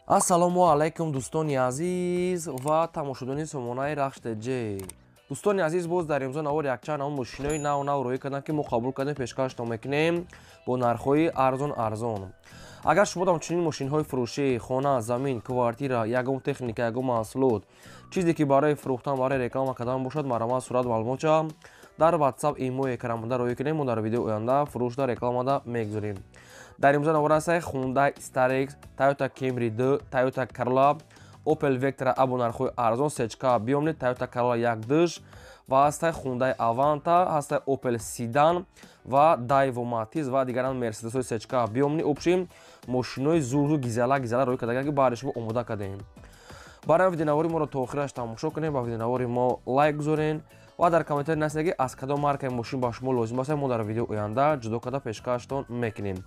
Ассалому алайкум, дӯстони азиз ва тамошобинони сомонаи Рахш ТЖ. Дӯстони азиз, боз дар имзо навор якчанд ҳамон мошинои нав нав роҳӣ кардам, ки мо қабул кардем, пешкаштон мекунем бо нархҳои арзон арзон. Агар шумо дам чунин мошинҳои фурӯшӣ, хона, замин, квартира, ягон техника, ягон маҳсулот, чизе ки барои фурӯхтан, барои реклама кардан бошад, марҳамат, сурат, маълумотча дар WhatsApp, имо экранбуда роҳӣ кунем. Мо дар видеои оянда фурӯшда, рекламада мегузорем. Дар имзо навор ҳастае Hyundai Starex, Toyota Camry 2, Toyota Corolla, Opel Vectra A бо нархҳои арзон, сечка объёмный, Toyota Corolla 1.2 ва ҳастаи Hyundai Avanta, ҳастаи Opel Sedan ва Daewoo Matiz ва дигаран Mercedes-ҳои сечка объёмный. Общем, мошинои зурзур, гизала гизала роҳӣ карда, ки баъди шумо омода кардем. Барои видеонавори моро то охираш тамошо кунем, ба видеонавори мо лайк гузорен ва дар комментарий нависед, ки аз кадом маркаи мошин ба шумо лозим аст, мо дар видео оянда ҷудо карда пешкаштон мекунем.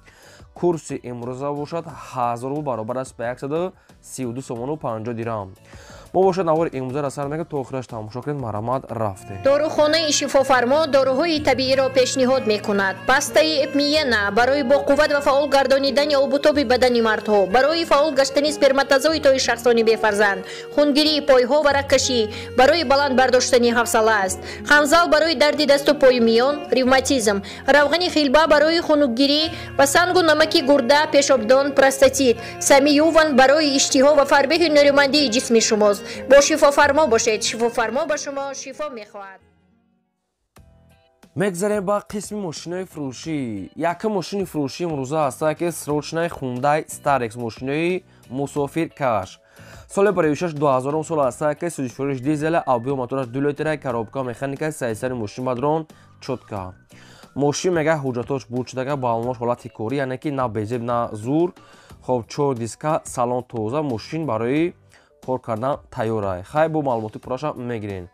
Курси имрӯза бошад 1000 рубл, баробар аст ба 132 сомону 50 дирам. Мо бошад навори имрӯзаро сар мекунем, то охираш тамошо кунед. Марҳамат, рафтем. Дорухонаи Шифофармо доруҳои табииро пешниҳод мекунад. Пастаи Эпмиена барои боқувват ва фаъол гардонидани обутоби бадани мардҳо, барои фаъол гаштани сперматозоидҳои шахсони бефарзанд, хунгирии пойҳо ва рагкашӣ, барои баланд бардоштани ҳавсала аст. Ханзал барои дарди дасту пою миён, ревматизм, равғани хилба барои хунукгирӣ ва сангу намаки гурда, пешобдон, простатит, Самиюван барои иштиҳо ва фарбеҳи нерӯмандии ҷисми шумост. Бо Шифофармо бошед, Шифофармо ба шумо шифо мехоҳад. Мегзарем ба қисми мошинои фурӯшӣ. Якум мошини фурӯшӣ имрӯза ҳаста, ки срочный Hyundai Starex, мошинои мусофиркаш, соли барои 2000 сол ҳаста, ки сӯзишвориш дизела, объём мотораш 2 литра, коробка механика, сайсари мошин бадрон чётко. Мошин мега ҳуҷҷатош буд шудага, балонош ҳолати корӣ, яъне ки на безеб, на зур. Хоб, чор диска, салон тоза, мошин барои кор кардан тайёра. Хай, бо маълумоти пурраша мегирен.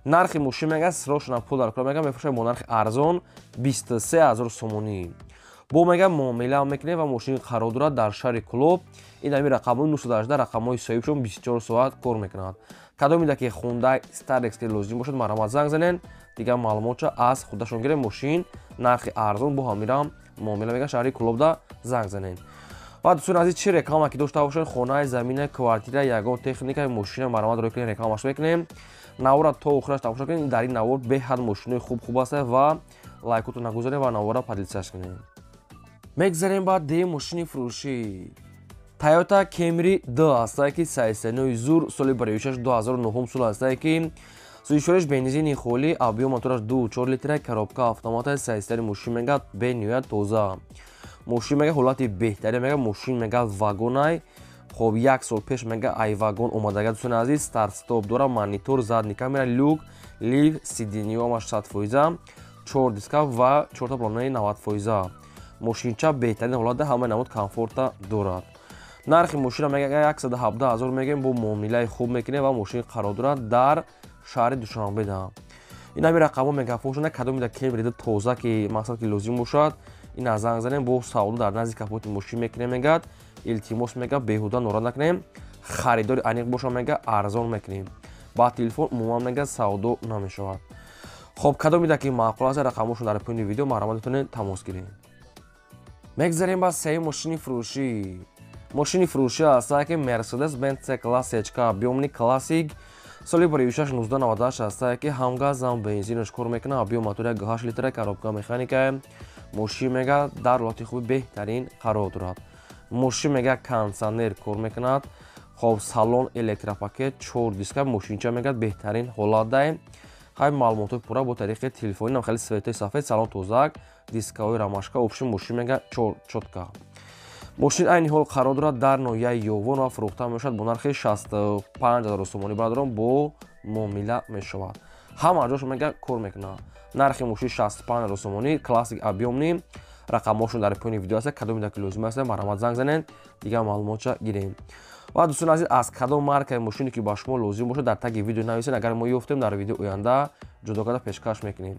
Нархи мошин мега срочно пул дар кор, мега мефурӯшад бо нархи арзон 23 ҳазор сомонӣ. Бо мега муомила мекунем ва мошин қарор дорад дар шаҳри Кӯлоб. Ин ҳами рақамҳои 918, рақамҳои соҳибшон, 24 соат кор мекунад. Кадомида ки Hyundai Starex ки лозим бошад, марҳамат, занг занен, дигар маълумотча аз худашон гирем. Мошин нархи арзон, бо ҳамирам муомила мекунад, шаҳри Кӯлобда занг занен. Ва дӯстони азиз, чӣ реклама ки дошта бошед, хонаи, замина, квартира, ягон техника, мошина, марҳамат, роҳӣ кунед, рекламаш мекунем. Навора то охираш тамошо кунед. Дар ин навор беҳад мошинои хуб хуб аст ва лайкотро нагузоред ва навора поделиться кунед. Мегзарем ба дуюм мошини фурӯшӣ. Toyota Camry 2 ҳастае, ки сайсанои зур, соли бароишаш 2009 сол ҳастае, ки сӯзишвориш бензини холӣ, объём мотораш 2,4 литра, коробка автомата, сайсари мошин мега бениҳоят тоза. Мошин мега ҳолати беҳтарин, мега мошин мега вагонай. Хоб, як сол пеш мега ай вагон омадага. Дӯстони азиз, старт стоп дора, монитор, задний камера, люк, лифт, сиденье ҳамаш 100%, чор диска ва чорта планои 90%. Мошинча беҳтарин ҳолатда, ҳамаи намуд комфорта дорад. Нархи мошина мега 117 ҳазор мегӯем, бо муомилаи хуб мекунем ва мошин қарор дорад дар шаҳри Душанбеда. Ин ҳами рақамҳо мегафон. Кадомида Кемрида тоза ки мақсад ки лозим бошад, ин аз занг занем, бо савдо дар назди капоти мошин мекунем. Мегӯяд, илтимос, мега беҳуда норад накунем, харидори аниқ боша, мега арзон мекунем, ба телефон умуман мега савдо намешавад. Хоб, кадомида ки маъқул аст, рақамҳошон дар поёни видео, марҳамат, метавонед тамос гиред. Мегзарем ба сеюм мошини фурӯшӣ. Мошини фурӯшӣ ҳастае, ки Mercedes Benz C класс сечка объёмный классик, соли бароишаш 1998 ҳастае, ки ҳам газ, ҳам бензинаш кор мекунад, объём мотори 8 литра, коробка механика. Мошин мега дар ҳолати хуби беҳтарин қарор дорад. Мошин мега кондитсионер кор мекунад. Хоб, салон электропакет, чор диска, мошинча мега беҳтарин ҳолатдае. Хай, маълумотҳои пурра бо тариқи телефонӣ. Нам хеле цветои сафед, салон тозак, дискаҳои рамашка, общем, мошин мега чётко. Мошин айни ҳол қарор дорад дар ноҳияи Ёвон ва фурӯхта мешавад бо нархи 65 ҳазор сомонӣ. Бародарон, бо муомила мешавад, ҳама ҷош мега кор мекунад. Нархи мошин 65 ҳазор сомонӣ, классик объёмный. Рақамҳошон дар поёни видео аст. Кадомида ки лозим аст, марҳамат, занг занед, дигар маълумотча гирем. Ва дӯстони азиз, аз кадом маркаи мошине ки ба шумо лозим бошад, дар таги видео нависед. Агар мо ёфтем, дар видео оянда ҷудо карда пешкаш мекунем.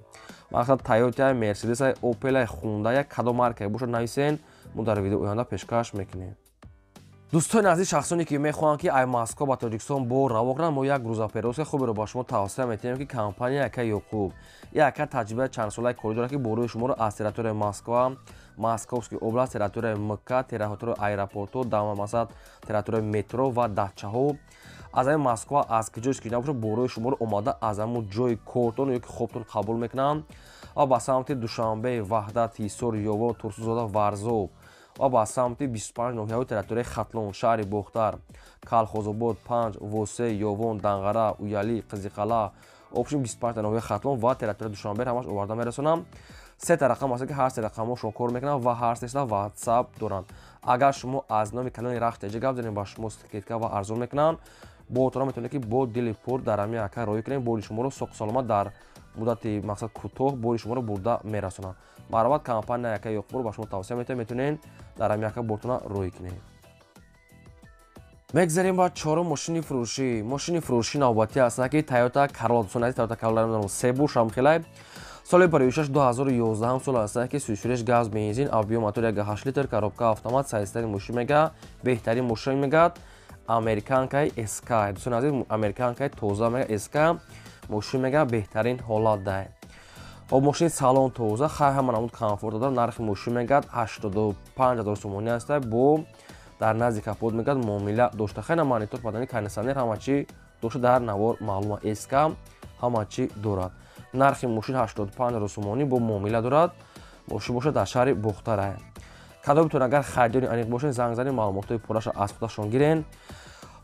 Мақсад, Тойота, Мерседес, Опел, Хундай, кадом маркае бошад, нависен, мо дар видео оянда пешкаш мекунем. Дӯстони азиз, шахсоне ки мехоҳанд, ки ай Москва ба Тоҷикистон бор раво кунанд, мо як грузоперевозка хуберо ба шумо тавсия метиҳем, ки компания Яка Ёқуб. Яка таҷрибаи чандсолаи корӣ дорад, ки борҳои шуморо аз территорияи Москва Московский область, территорияи МК, территорияи аэропортҳо, масалан, территорияи метро ва дачаҳо. Аз ҳамин Москва, аз куҷош ки набошад, борои шуморо омада аз ҳамун ҷои кортон ё ки хобтон қабул мекунанд ва ба самти Душанбе, Ваҳдат, Ҳисор, Ёвон, Турсунзода, Варзоб ва ба самти 25 ноҳияҳои территорияи Хатлон, шаҳри Бохтар, Калхозобод, Панҷ, Восе, Ёвон, Данғара, Уялӣ, Қизиқала, общем 25 ноҳияи Хатлон ва территорияи Душанбе ҳамаш оварда мерасонам. Сета рақам аст, ки ҳар се рақамҳошон кор мекунанд ва ҳар сеша WhatsApp доранд. Агар шумо аз номи канали Рахш ТЖ гап занед, ба шумо скидка ва арзон мекунанд. Бо метавонед, ки бо дили пур дар ҳамин ака роҳӣ кунед, бори шуморо соқ саломат дар муддати мақсад кӯтоҳ бори шуморо бурда мерасонанд. Марҳамат, компания ака Ёқубро ба шумо тавсия метавонед, метавонед дар ҳамин ака бортона роҳӣ кунед. Мегзарем ба чорум мошини фурӯшӣ. Мошини фурӯшӣ навбатӣ аст, ки Toyota Corolla. Дӯстони азиз, Toyota Corolla себуш ҳам хелай. Соли 56 2011 сол аст, ки сӯзишвориш газ, бензин, объём мотор 1,8 литр, коробка автомат, сайзтарин мошин мега, беҳтарин мошин мегад, американкаи СК. Дӯстони азиз, американкаи тоза мега, СК мошин мега, беҳтарин ҳолат дай. Хоб, мошини салон тоза, хай ҳама намуд комфорт дорад. Нархи мошин мегад 85 000 сомонӣ аст, бо дар назди капот мегад муомила дошта. Хайна монитор, падани, кондитсионер, ҳама чӣ дошта, дар навор маълума, СК ҳама чӣ дорад. Нархи мошин 85 000 сомонӣ, бо муомила дорад. Мошин бошад дар шаҳри Бохтара. Кадомтон агар харидори аниқ бошед, занг занед, маълумотҳои пурраша аз худашон гирен.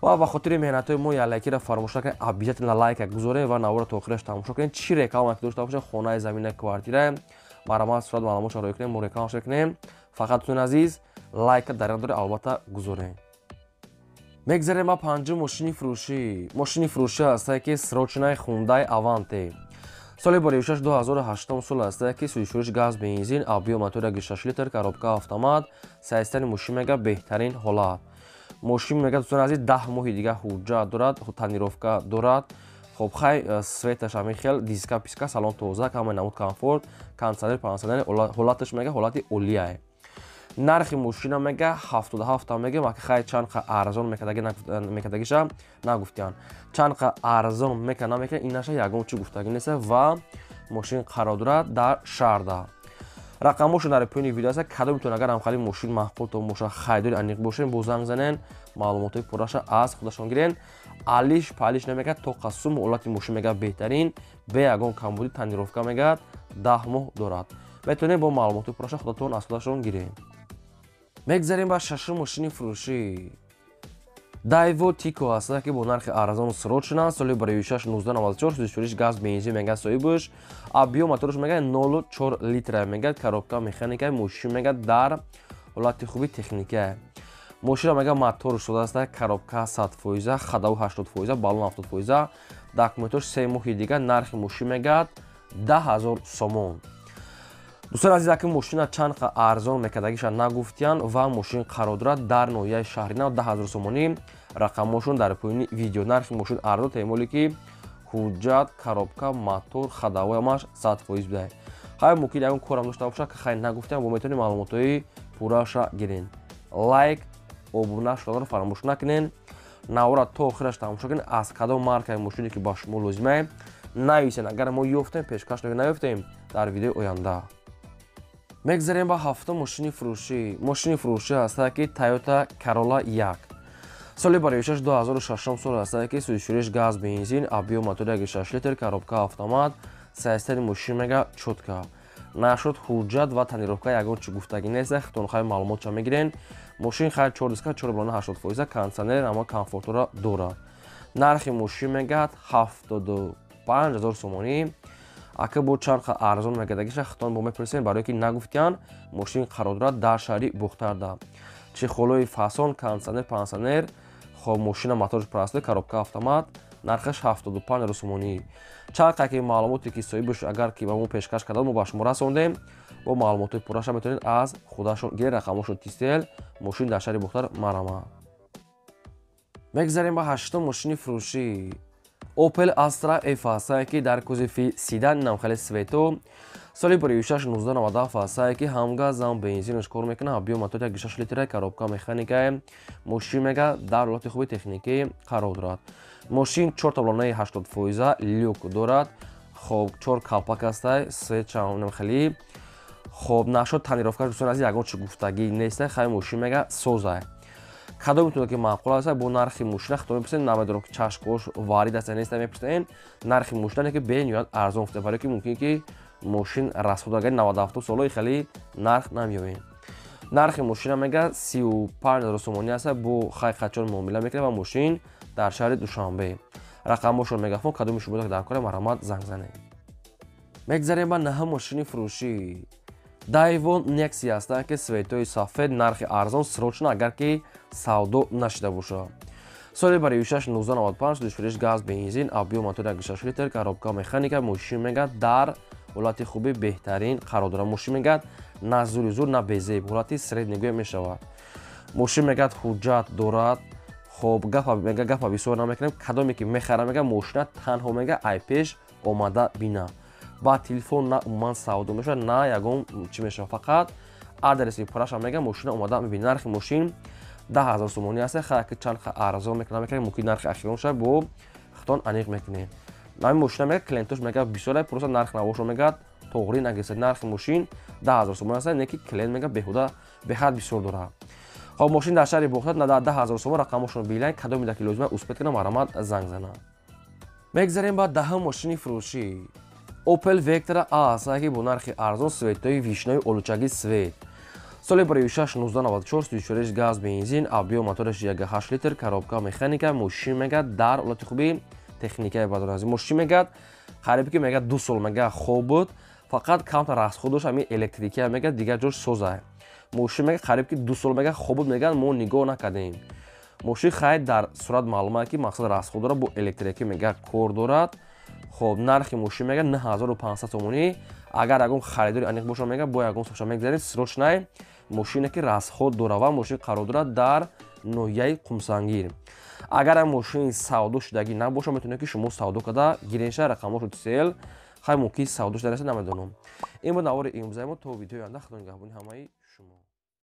Ва ба хотири меҳнатҳои мо як лайкира фаромӯш накунед, обязательно лайка гузоред ва навора то охираш тамошо кунед. Чӣ реклама ки дошта бошед, хонаи, замина, квартира, марҳамат, сурат маълумотшо роҳӣ кунед, мо рекламашо кунем. Фақат, дӯстони азиз, лайка дар доред, албатта гузоред. Мегзарем ба панҷум мошини фурӯшӣ. Мошини фурӯшӣ ҳастае, ки срочный Хундай Аванте. Соли 56 2008 сол ҳастае, ки сӯзишвориш газ, бензин, объём мотор 1,6 литр, коробка автомат, сайзтарин мошин мега, беҳтарин ҳолат. Мошин мега, дӯстони азиз, 10 моҳи дига ҳуҷҷат дорад, тонировка дорад. Хоб, хай светаш ҳамин хел, диска писка, салон тоза, ҳамаи намуд комфорт, кондитсионер, пансионер, ҳолаташ мега ҳолати олияе. Нархи мошина мега 77 мега, маки хай чанд қа арзон мекардагиша нагуфтиянд. Чанд қа арзон мека намека, инаша ягон чӣ гуфтагӣ нест ва мошин қарор дорад дар шаҳрда. Рақамҳошон дар поёни видео аст. Кадомтон агар ҳамхали мошин маъқултон боша, харидори аниқ бошед, бо занг занен, маълумотҳои пурраша аз худашон гирен. Алиш палиш намекард, то қасум ҳолати мошин мега беҳтарин, бе ягон камбудӣ, тонировка мегардад, 10 моҳ дорад. Метавонед бо маълумотҳои пурраша худатон аз худашон гиред. Мегзарем ба шашум мошини фурӯшӣ. Дайво Тико аст, ки бо нархи арзон срочно, соли 56 1994, сӯзишвориш газ, бензин мега соҳибаш, объём мотораш мега 0,4 литра мега, коробка механика, мошин мега дар ҳолати хуби техника. Мошина мега мотор шудааст, коробка 100%, ходовой 80%, баллон 70%, документош 3 моҳи дига, нархи мошин мегад 10 000 сомон. Дӯстони азиз, аки мошина чанд қа арзон мекардагиша нагуфтиянд ва мошин қарор дорад дар ноҳияи Шаҳринав, 10 000 сомонӣ. Рақамҳошон дар поёни видео. Нархи мошин арзон, эҳтимоле ки ҳуҷҷат, коробка, мотор, ходовой ҳамаш 100% буда. Хай мумкин ягон корам дошта бошад, ки хай нагуфтиям, бо метавонед маълумотҳои пурраша гирен. Лайк, обуна шуданро фаромӯш накунед, навора то охираш тамошо кунед. Аз кадом маркаи мошине ки ба шумо лозимае, нависен, агар мо ёфтем, пешкаш, наёфтем, дар видеои оянда. Мегзарем ба ҳафтум мошини фурӯшӣ. Мошини фурӯшӣ ҳастае, ки Toyota Corolla 1, соли 56 2006 сол ҳастае, ки сӯзишвориш газ, бензин, объём мотор 1,6 литр, коробка автомат, сайзтари мошин мега чётко. Нашуд ҳуҷҷат ва тонировка ягон чӣ гуфтагӣ нест, хитонхай маълумотша мегирен. Мошин хай чор диска, чор балона 80%, кондитсионер, ама комфортора дорад. Нархи мошин мегад 75 000 сомонӣ. Ака бо чанд қа арзон мегардагиша хитон бо мепурсем, барое ки нагуфтиянд. Мошин қарор дорад дар шаҳри Бухтарда. Чехолои фасон, кондитсионер, пансионер. Хоб, мошина моторш простой, коробка автомат, нархаш 75 000 сомонӣ. Чанд қа ки маълумоте ки соҳибаш агар ки ба мо пешкаш карда, мо ба шумо расондем. Бо маълумотҳои пурраша метавонед аз худашон гиред. Рақамҳошон Тисел, мошин дар шаҳри Бухтар, марама. Мегзарем ба ҳаштум мошини фурӯшӣ. Opel Astra F ҳастае, ки дар кузови седан, инам хеле цвето, соли 56 1997 ҳастае, ки ҳам газ, ҳам бензинаш кор мекунад, объём мотор 1,6 литра, коробка механика, мошин мега дар ҳолати хуби техникӣ қарор дорад. Мошин чор таблонаи 80% люк дорад. Хоб, чор калпак ҳастай, сечам хеле. Хоб, нашод тонировка дӯстон азиз, ягон чи гуфтагӣ нест, хай мошин мега созай. Кадом метавонад ки маъқул аст, бо нархи мошина хато мепурсед, намедонам ки чашкош варид аст нест, мепурсед нархи мошина, ки бениҳоят арзон гуфта, барои ки мумкин ки мошин расход агар 97 солои хеле нарх намеёбем. Нархи мошина мега 35 000 сомонӣ аст, бо хай қачон муомила мекунад ва мошин дар шаҳри Душанбе. Рақамошон мегафон, кадоми шумо дар кора, марҳамат, занг занед. Мегзарем ба наҳум мошини фурӯшӣ. Daewoo Nexia ҳастанд, ки цветои сафед, нархи арзон, срочно, агар ки савдо нашида бошад. Соли барои 6 1995, душфуриш газ, бензин, объём мотор 1,6 литр, коробка механика. Мошин мега дар ҳолати хуби беҳтарин қарор дорад. Мошин мегӯяд на зури зур, на безеб, ҳолати средний гӯя мешавад. Мошин мегӯяд ҳуҷҷат дорад. Хоб, гапа мега, гапа бисёр намекунем. Кадоме ки мехара, мега мошина танҳо мега ай пеш омада бина, ба телефон на умуман савдо мешавад, на ягон чӣ мешавад, фақат адреси пураша мега мошина омада мебини. Нархи мошин 10 000 сомонӣ аст. Хайки чанд арзон мекунам, мекунем, мумкин нархи ахирон шавад, бо хитон аниқ мекунем. Ҳамин мошина мега клиентош мега бисёр, просто нарх навошо мегӯяд тоғрӣ нагирсад. Нархи мошин 10 000 сомонӣ аст, не ки клиент мега беҳуда беҳад бисёр дорад. Хоб, мошин дар шаҳри Бохтар на 10 000 сомон. Рақамошон билайн, кадоме даки лозима успеть кунам, марҳамат, занг занад. Мегзарем ба даҳум мошини фурӯшӣ. Opel Vectra A аст, ки бо нархи арзон, цветои вишнои олучаги цвет. Соли барои 6 1994, сӯзишвориш газ, бензин, объём мотораш 1,8 литр, коробка механика. Мошин мегӯяд дар ҳолати хуби техникаи бадорази. Мошин мегӯяд қариб ки мегӯяд 2 сол мегӯяд хоб буд, фақат камтар расход дошт, ҳамин электрикия мегӯяд, дигар ҷош созай. Мошин мегӯяд қариб ки 2 сол мегӯяд хоб буд, мегӯяд мо нигоҳ накардем. Мошин хайр дар сурат маълум ки мақсад расход дорад, бо электрикӣ мегӯяд кор дорад. Хоб, нархи мошин мегӯяд 9500 сомонӣ. Агар ягон харидори аниқ боша, мегӯяд бо ягон соша мегзарем, срочный мошине ки расход дорад ва мошин қарор дорад дар ноҳияи Қумсангир. Агар мошин савдо шудагӣ набоша, метавонед ки шумо савдо карда гиренша. Рақамошо тсел, хай мумкин савдо шуда намедонам. Ин буд навори имрӯзаи мо. То видеои оянда, худо нигаҳбони ҳамаи шумо.